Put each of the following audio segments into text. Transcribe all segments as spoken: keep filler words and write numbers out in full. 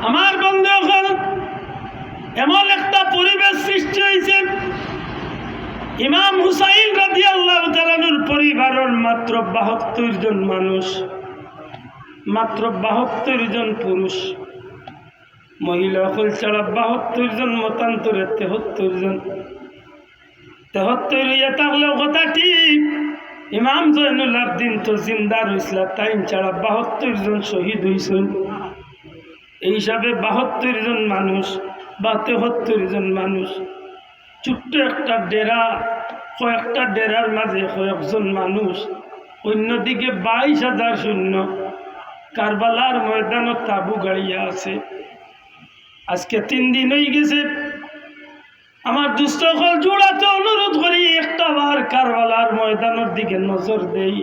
আমার বন্ধু অকল, এমন একটা পরিবেশ সৃষ্টি হইছে, ইমাম হুসাইন রাদিয়াল্লাহু তাআলা আনহুর পরিবারর মাত্র বাহাত্তর জন মানুষ, মাত্র বাহাত্তর জন পুরুষ, মহিলা অকল ছাড়া বাহাত্তর জন, মতান্তরে তেহাত্তর জন। তেহাত্তর হইয়া থাকলেও কথা ঠিক, ইমাম জয়নুল আবদিন তো জিন্দা রইছলা, তাইন ছাড়া বাহাত্তর জন শহীদ হইছইন। এই হিসাবে বাহাত্তর জন মানুষ বা তেহাত্তর জন মানুষ, ছোট্ট একটা ডেরা, কয়েকটা ডেরার মাঝে কয়েকজন মানুষ, অন্যদিকে বাইশ হাজার সৈন্য কারবালার ময়দানো তাবু গাড়িয়া আছে। আজকে তিন দিন হই গেছে। আমার দুস্ত অকল, জোড়াতে অনুরোধ করি, একটা বার কারবালার ময়দানর দিকে নজর দেই।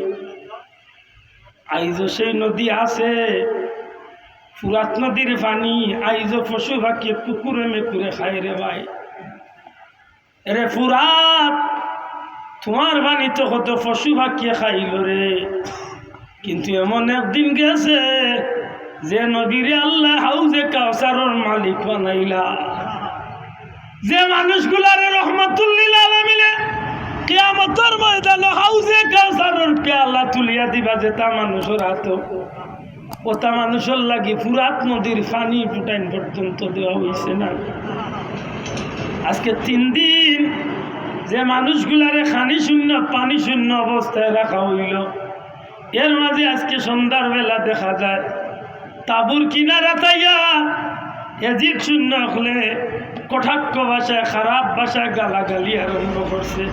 আইজও সেই নদী আছে, ফুরাত নদীর পানি। আইজও পশু পাখি, কুকুরে মেকুরে খায় রে ভাই। এরে ফুরাত, তোমার পানি তো কত পশু পাখিয়ে খাইল রে, কিন্তু এমন একদিন গেছে যে নবীরে আল্লায় হাউজে কাউসারর মালিক বানাইলা, যে মানুষগুলারে রহমাতুল্লিল আলামিনে কিয়ামতর ময়দানো হাউজে কাউসারর পেয়ালা তুলিয়া দিবা যেতা মানুষর হাতো, অতা মানুষর লাগি ফুরাত নদীর পানি ফুটাইন পর্যন্ত দেওয়া হইছে না। আজকে তিন দিন যে মানুষগুলারে খানি শূন্য, পানি শূন্য অবস্থায় রাখা হইল, এর মাঝে আজকে সন্ধ্যার বেলা দেখা যায় তাবুর কিনারা তাইয়া এজিদ শূন্য অকলে কটাক্ষ ভাষায়, খারাপ ভাষায় গালাগালি আরম্ভ করছে।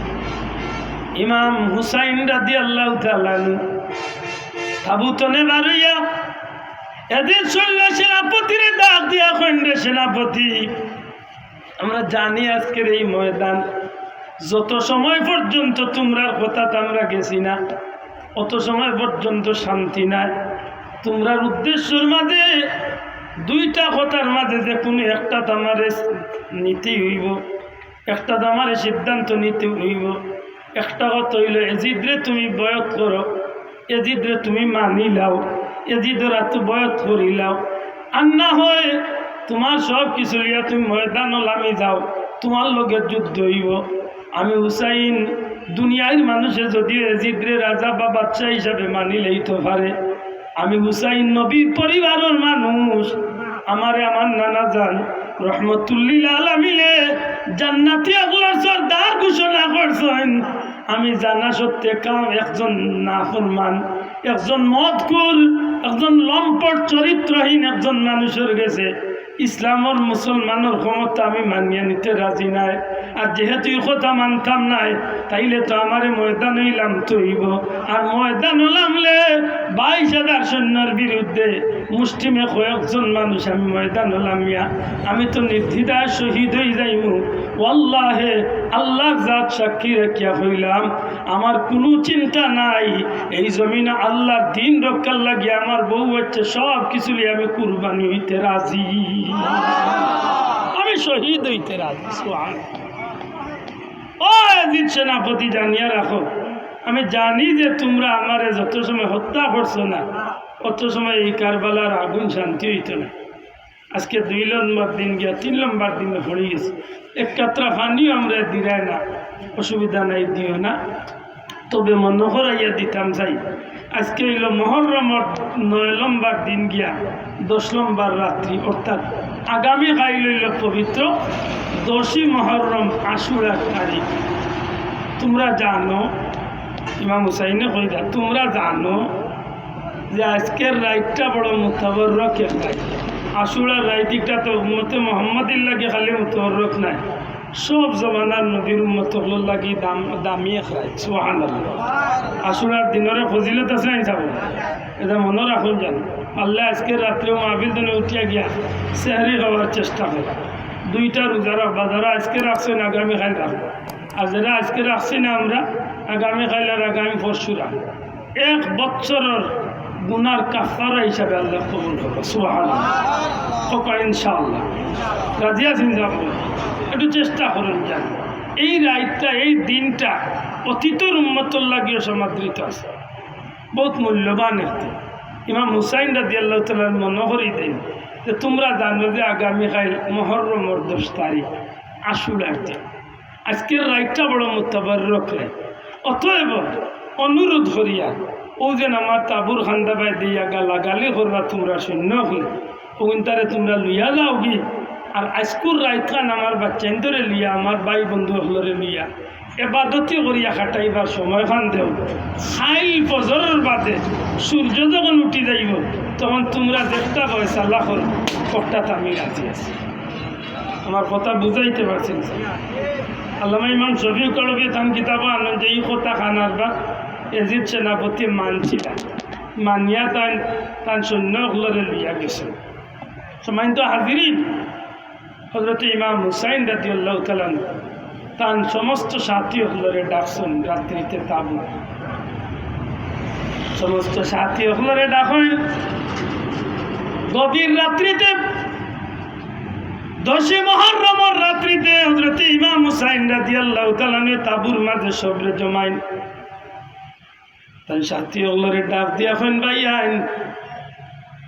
ইমাম হুসাইন রাদিয়াল্লাহু তাআলা আনহু তাবু তনে বারইয়া এজিদ শূন্য সেনাপতিরে ডাক দিয়া কইন, রে সেনাপতি, আমরা জানি আজকের এই ময়দান, যত সময় পর্যন্ত তোমরার কথাত আমরা গেছি না, অত সময় পর্যন্ত শান্তি নাই। তোমরার উদ্দেশ্যর মাঝে দুইটা কথার মাঝে যে কোনো একটাত আমারে নিতেই হইব, একটাত আমারে সিদ্ধান্ত নিতে হইব। একটা কথা হইল, এজিদরে তুমি বয়ত করো, এজিদরে তুমি মানি লাও, এজিদর আতো বয়ত করি লাও। আর না হয় তোমার সব কিছু লইয়া তুমি ময়দানো লামি যাও, তোমার লগে যুদ্ধ হইব। আমি হুসাইন, দুনিয়ার মানুষে যদিও এজিদরে রাজা বা বাদশা হিসাবে মানি লইতে পারে, আমি হুসাইন নবীর পরিবারর মানুষ। আমারে আমার নানা জান রহমতুল্লিল আলামিনে জান্নাতি অকলর সর্দার ঘোষণা করছইন। আমি জানা সত্ত্বে কাম একজন নাফরমান, একজন মদখুর, একজন লম্পট চরিত্রহীন একজন মানুষর গেছে ইসলামর মুসলমানর ক্ষমতা আমি মানিয়া নিতে রাজি নাই। আর যেহেতু এই কথা মানতাম নাই, তাইলে তো আমারে ময়দানো লামতে হইব। আর ময়দানো লামলে বাইশ হাজার সৈন্যর বিরুদ্ধে মুষ্টিমেয় কয়েকজন মানুষ আমি ময়দানো লামিয়া আমি তো নির্দ্বিধায় শহীদ হই যাইমু। ওয়াল্লাহে, আল্লাহর জাত সাক্ষী রাখিয়া কইলাম, আমার কোনো চিন্তা নাই। এই জমিনে আল্লাহর দিন রক্ষার লাগি আমার বউ বাচ্চা সব কিছু লইয়া আমি কুরবানি হইতে রাজি, আমি শহীদ হইতে রাজি। সুবহান। ও এজিদ সেনাপতি, জানিয়া রাখো, আমি জানি যে তোমরা আমারে যত সময় হত্যা করছো না, অত সময় এই কারবালার আগুন শান্তি হইতো না। আজকে দুই নম্বর দিন গিয়া তিন নম্বর দিনে পড়ি গেছে। এক কাতরা পানিও আমরা দিরায় না, অসুবিধা নাই, দিও না। তবে মনো করাইয়া দিতাম চাই, আজকে হইল মহররমর নয় নম্বর দিন গিয়া দশ নম্বর রাত্রি, অর্থাৎ আগামী কাইল হইল পবিত্র দশই মহররম, আশুরার তারিখ। তোমরা জানো, ইমাম হুসাইনে কইরা, তোমরা জানো যে আজকের রাইতটা বড় মুতাবররক এক রাইত। আশুরার রাইত ইটা তো উম্মতে মোহাম্মদীর লাগি খালি মুতাবররক নায়, সব জমানার নবীর উম্মত অকলর লাগি দাম, দামি এক রাইত। সুবহানাল্লাহ। আশুরার দিনরে ফজিলত আছে নাই চাবো? এটা মনো রাখুন যেন। পারলে আজকের রাত্রেও মাহফিল তনে উঠিয়া গিয়া সেহরি খাওয়ার চেষ্টা করো। দুইটা রোজা রাখবা, যারা আজকে রাখছইন আগামী কাইল রাখবা, আর যারা আজকে রাখছি না আমরা, আগামী কাইল আর আগামী পরশু রাখবা। এক বছরর গুনার কাফফারা হিসাবে আল্লায় কবুল করবা। সুবহানাল্লাহ। কওকা ইনশাআল্লাহ। রাজি আছইন যাবো? একটু চেষ্টা করুন যেন। এই রাইতটা, এই দিনটা অতীতর উম্মতর লাগিও সমাদৃত আছে, বহুত মূল্যবান একটা। ইমাম হুসাইন রাদিয়াল্লাহু তাআলা আনহু মনো করি দেইন যে তুমরা জানো যে আগামীকাইল মুহররমর দশ তারিখ, আশুরার দিন। আইজকুর রাইতটা বড় মুতাবাররক রাইত। অতএব অনুরোধ করিয়ার, অউ যেন আমার তাবুর কান্দাবায় দিয়া গালাগালি কররা তুমরা সৈন্য অকলে, অগুইনতারে তুমরা লইয়া যাওগি। আর আইজকুর রাইতখান আমার বাইচ্চাইন্তরে লইয়া, আমার ভাই বন্ধু অকলরে লইয়া, এবাদতি করিয়া কাটাইবার সময়খান দেও। কাইল ফজরর বাদে সূর্য যখন উঠি যাইবো, তখন তুমরা যেকটা ফয়সালা করো, অটাত আমি রাজি আছি। আমার কথা বুঝাইতে পারছি নি? আল্লামা ইমাম শফিউল আরবি তান কিতাবো আনইন যে ই কথাখান আরবা এজিদ সেনাপতিয়ে মানছিলা, মানিয়া তান, তান সৈন্য অকলরে লইয়া গেছইন। সম্মানিত হাজিরিন, হযরতে ইমাম হুসাইন রাদিয়াল্লাহু তাআলা আনহু তান সমস্ত সাথী অকলরে ডাকছইন রাত্রিতে তাবুত। সমস্ত সাথী অকলরে ডাকইন। গভীর রাত্রিতে, দশে মুহররমর রাত্রিতে হযরতে ইমাম হুসাইন রাদিয়াল্লাহু তাআলা আনহু তাবুর মাঝে সবরে জমাইন। তান সাথী অকলরে ডাক দিয়া কইন, "ভাইয়াইন,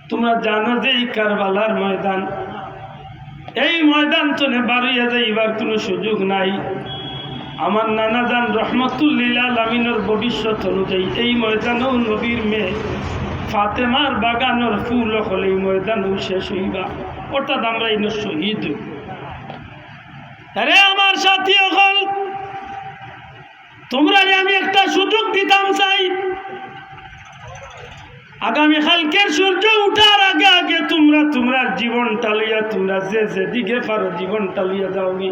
তুমরা জানো যে ই কারবালার ময়দান, এই ময়দান তনে বারইয়া যাইবার কুনু সুযোগ নাই। আমার নানা জান রহমতুল্লিল আলামিনর ভবিষ্যৎ অনুযায়ী এই ময়দানও নবীর মেয়ে ফাতেমার বাগানর ফুল অকল এই ময়দানও শেষ অইবা, অর্থাৎ আমরা ইনো শহীদ অইমু। আরে আমার সাথী অকল, তুমরারে আমি একটা সুযোগ দিতাম চাই। আগামী কাইলকের সূর্য উঠার আগে আগে তুমরা তুমরার জীবনটা লইয়া, তুমরা যে যেদিকে পারো জীবনটা লইয়া যাওগি,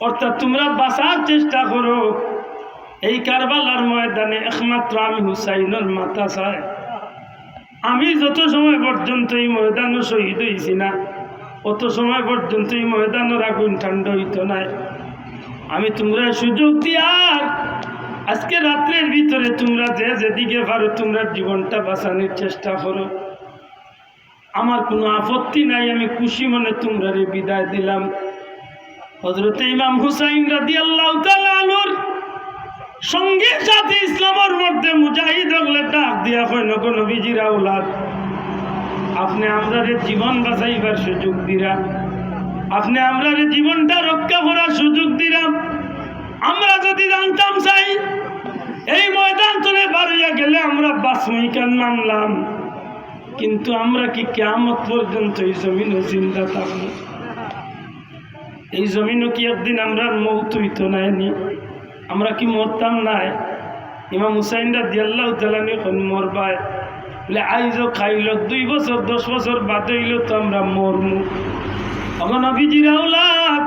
অর্থাৎ তুমরা বাঁচার চেষ্টা করো। এই কারবালার ময়দানে একমাত্র আমি হুসাইনর মাথা চাই।" আমি যত সময় পর্যন্ত ই ময়দানো শহীদ অইছি না, অত সময় পর্যন্ত ই ময়দানর আগুন ঠান্ডা অইতো নায়। আমি তুমরারে সুযোগ দিয়ার, আইজকে রাত্রের ভিতরে তুমরা যে যেদিকে পারো তুমরার জীবনটা বাঁচানির চেষ্টা করো। আমার কুনু আপত্তি নাই, আমি খুশি মনে তুমরারে বিদায় দিলাম। হযরতে ইমাম হুসাইন রাদিয়াল্লাহু তাআলা আনহুর সঙ্গী সাথী ইসলামর মধ্যে মুজাহিদ অকলে ডাক দিয়া কইন, "ওগো নবীজির আওলাদ, আপনে আমরারে জীবন বাঁচাইবার সুযোগ দিরা, আপনে আমরারে জীবনটা রক্ষা করার সুযোগ দিরা। আমরা যুদি জানতাম চাই, এই ময়দান তনে বারইয়া গেলে আমরা বাঁচমু, ইখান মানলাম, কিন্তু আমরা কি কিয়ামত পর্যন্ত ই জমিনো জিন্দা থাকমু?" এই জমিনো কি একদিন আমরার মউত অইতো নায় নি? আমরা কি মরতাম নায়? ইমাম হুসাইন রাদিয়াল্লাহু তাআলা আনহু কইন, "মরবায়।" বলে, "আইজ অউক, কাইল অউক, দুই বছর, দশ বছর বাদে অইলেও তো আমরা মরমু।" ওগো নবীজির আওলাদ,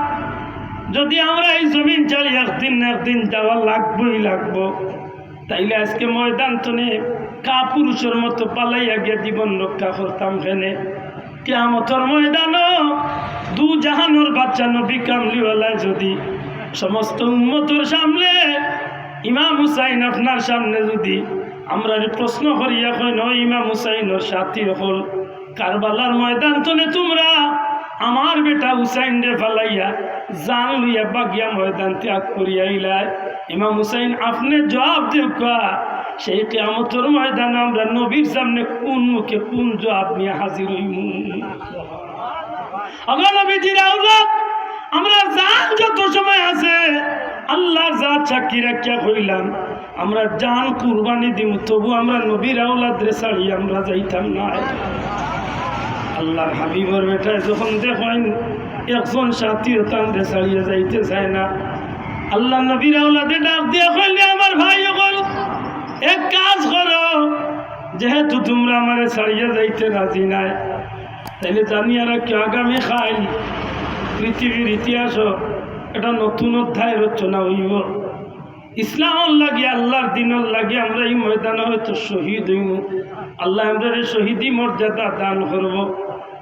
যুদি আমরা ই জমিন ছাড়ি একদিন না একদিন যাওয়া লাগবোই লাগবো, তাইলে আইজকে ময়দান তনে কাপুরুষর মতো পালাইয়া গিয়া জীবন রক্ষা করতাম কেনে? কিয়ামতর ময়দানো দু জাহানর বাদশা নবী কামলিওয়ালায় যুদি সমস্ত উম্মতর সামনে, ইমাম হুসাইন আপনার সামনে যুদি আমরারে প্রশ্ন করিয়া কইন, "ও ইমাম হুসাইনর সাথী অকল, কারবালার ময়দান তনে তুমরা আমার বেটা হুসাইনরে ফালাইয়া জান লইয়া বাগিয়া ময়দান ত্যাগ করিয়া আইলায়, ইমাম হুসাইন আপনে জুয়াব দেউক্কা, সেই কিয়ামতর ময়দানো আমরা নবীর সামনে কুন মুখে কুন জুয়াব নিয়া হাজির অইমু?" ওগো নবীজির আওলাদ, আমরার জান যত সময় আছে, আল্লার জাত সাক্ষী রাখিয়া কইলাম, আমরা জান কুরবানি দিমু, তবু আমরা নবীর আওলাদরে ছাড়িয়া আমরা যাইতাম নায়। আল্লার হাবিবর বেটায় যখন দেখইন একজন সাথীও তানরে ছাড়িয়া যাইতে চায় না, আল্লার নবীর আওলাদে ডাক দিয়া কইলে, "আমার ভাই অকল, এক কাজ করো, যেহেতু তুমরা আমারে ছাড়িয়া যাইতে রাজি নায়, তাইলে জানিয়া রাখিও, আগামী কাইল পৃথিবীর ইতিহাসো একটা নতুন অধ্যায় রচনা অইবো। ইসলামর লাগি, আল্লার দ্বীনর লাগি আমরা ই ময়দানো হয়তো শহীদ অইমু। আল্লায় আমরারে শহীদি মর্যাদা দান করবো।"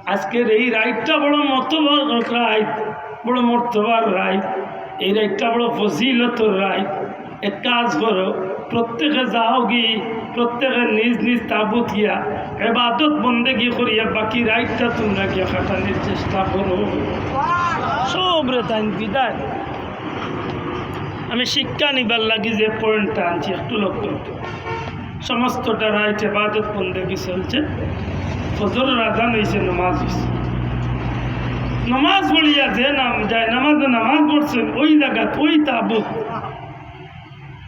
আইজকের এই রাইতটা বড় মর্তবার রাইত, বড় মর্তবার রাইত, এই রাইতটা বড় ফজিলতর রাইত। এক কাজ করো, প্রত্যেকে যাওগি, প্রত্যেকে নিজ নিজ তাবুত গিয়া এবাদত বন্দেগি করিয়া বাকি রাইতটা তুমরা গিয়া কাটানির চেষ্টা করো। সবরে তাইন বিদায়। আমি শিক্ষা নিবার লাগি যে পয়েন্টটা আনছি, একটু লক্ষ্য করো। সমস্তটা রাইত এবাদত বন্দেগি চলছে। ফজরর আজান অইছে, নমাজ অইছে। নমাজ পড়িয়া যে নাম, জায়নামাজে নমাজ পড়ছইন, ওই জাগাত, ওই তাবুত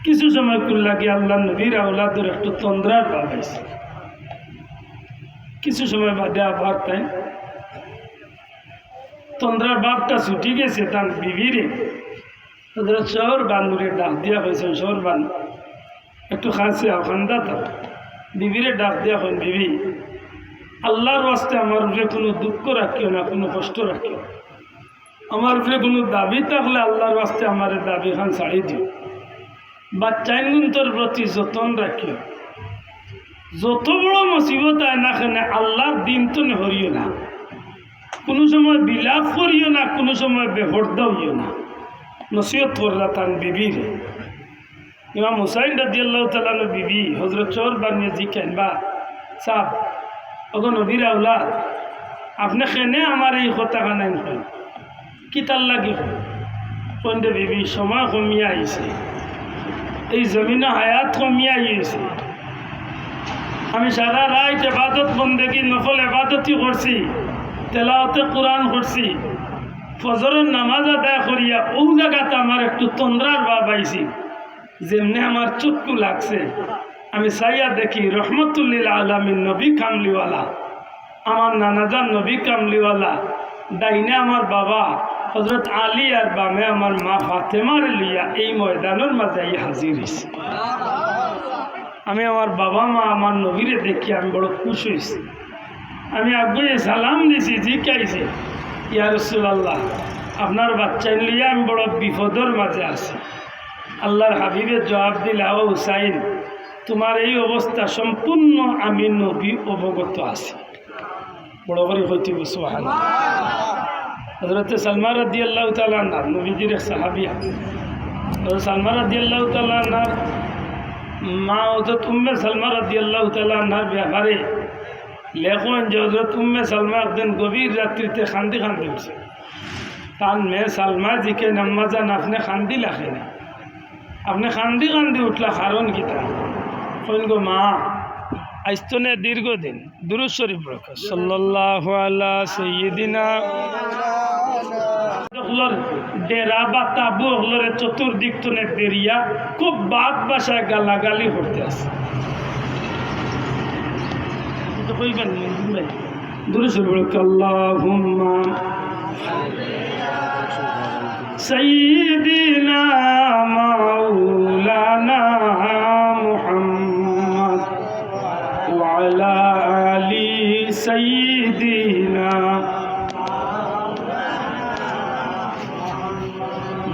কিছু সময় কুল্লাগি আল্লাহর নবীর আওলাদর একটু তন্দ্রার ভাব আইছে। কিছু সময় বাদে আবার তাই তন্দ্রার ভাবটা ছুটি গেছে। তান বিবিরে হযরত শহর বানুরে ডাক দিয়া কইছইন, "শহর বানু, একটু কাছে আও, কান্দাত আও।" বিবিরে ডাক দিয়া কইন, "বিবি, আল্লাহর ওয়াস্তে আমার উপরে কুনু দুঃখ রাখিও না, কুনু কষ্ট রাখিও না। আমার উপরে কুনু দাবি থাকলে আল্লাহর ওয়াস্তে আমারে দাবিখান ছাড়ি দিও। বাচ্চাইনগুন্তর প্রতি যতন রাখিও। যত বড় মুসিবত আয় না কেনে, আল্লাহর দিন তনে হরিও না। কুনু সময় বিলাপ করিও না, কুনু সময় বেপর্দা অইও না।" নসিহত করলা তান বিবিরে। ইমাম হুসাইন রাদিয়াল্লাহু তাআলা আনহুর বিবি হযরত শহর বানুয়ে জিকাইন, "বা সাব, ওগো নবীর আওলাদ, আপনে কেনে আমারে এই কথাখানাইন কইন? কিতার লাগি কইন?" কইন, "রে বিবি, সময় কমিয়া আইছে, এই জমিনো হায়াত কমিয়া আইছে। আমি সারা রাইত এবাদত বন্দেগি, নফল এবাদতি করছি, তেলাওয়াতে কুরআন করছি, ফজরর নামাজ আদায় করিয়া অউ জাগাত আমার একটু তন্দ্রার ভাব আইছে।" যেমনে আমার চক্ষু লাগছে, আমি চাইয়া দেখি রহমতুল্লিল আলামিন নবী কামলিওয়ালা, আমার নানাজান নবী কামলিওয়ালা, ডাইনে আমার বাবা হযরত আলী আর বামে আমার মা ফাতেমারে লইয়া এই ময়দানর মাঝে আইয়া হাজির অইছে। আমি আমার বাবা মা, আমার নবীরে দেখি আমি বড় খুশ অইছি। আমি আগুয়ে সালাম দিছি, জিকাইছি, "ইয়া রাসূলুল্লাহ, আপনার বাচ্চাইন লইয়া আমি বড় বিপদর মাঝে আছি।" আল্লাহর হাবিবে জবাব দিলা, "ও হুসাইন, তোমার এই অবস্থা সম্পূর্ণ আমি নবী অবগত আছি।" বড় করি কইতে অইবো, সুবহানাল্লাহ। হযরতে সালমা রাদিয়াল্লাহু তাআলা আনহা, নবীজির এক সাহাবিয়া, হযরত সালমা রাদিয়াল্লাহু তাআলা আনহার মা হযরত উম্মে সালমা রাদিয়াল্লাহু তাআলা আনহার ব্যাপারে লেখইন যে হযরত উম্মে সালমা একদিন গভীর রাত্রিতে কান্দি কান্দি উঠছে। তান মেয়ে সালমায় জিকাইন, "আম্মাজান, আপনে কান্দিলা কেনে? আপনে কান্দি কান্দি উঠলা, কারণ কিতা?" কইন গো, "মা, আইজ তনে দীর্ঘদিন।" দুরূদ শরীফ পড়ো। সাল্লাল্লাহু আলা সাইয়্যিদিনা। অকলর ডেরা বা তাবু অকলরে চতুর্দিক তনে বেরিয়া খুব বাদ ভাষায় গালাগালি করতে আছে। এটা কইবেন না, বুঝলেন? দুরূদ শরীফ পড়ো। আল্লাহুম্মা সাইয়্যিদিনা মাওলানা মুহাম্মদ ওয়া আলা আলি সাইয়্যিদিনা।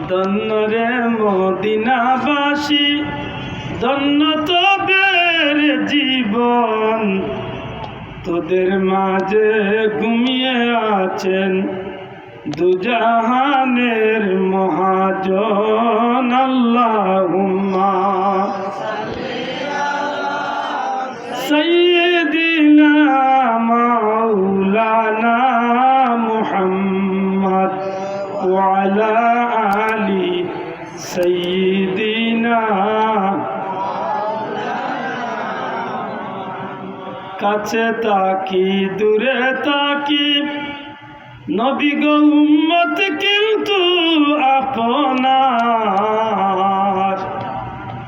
ধন্য রে মদিনাবাসী, ধন্য তোদের জীবন, তোদের মাঝে ঘুমিয়ে আছেন দুজাহানের মহাজন। আল্লাহুম্মা সাইয়্যিদিনা মাওলানা মুহাম্মদ ওয়া আলা আলি সাইয়্যিদিনা। কাছে থাকি, দূরে থাকি, নবী গো উম্মত কিন্তু আপনার।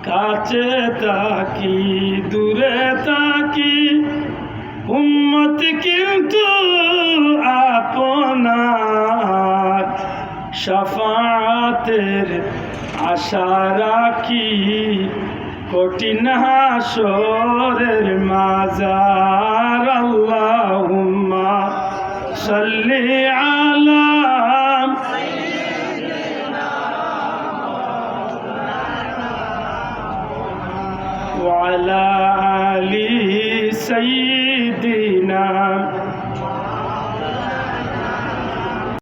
কাছে থাকি, দূরে থাকি, উম্মত কিন্তু আপনার। শাফাআতের আশা রাখি, কঠিন হাশরের মাজার। আল্লাহুম্মা সাল্লি আলা ওয়া আলা আলি সাইয়্যিদিনা।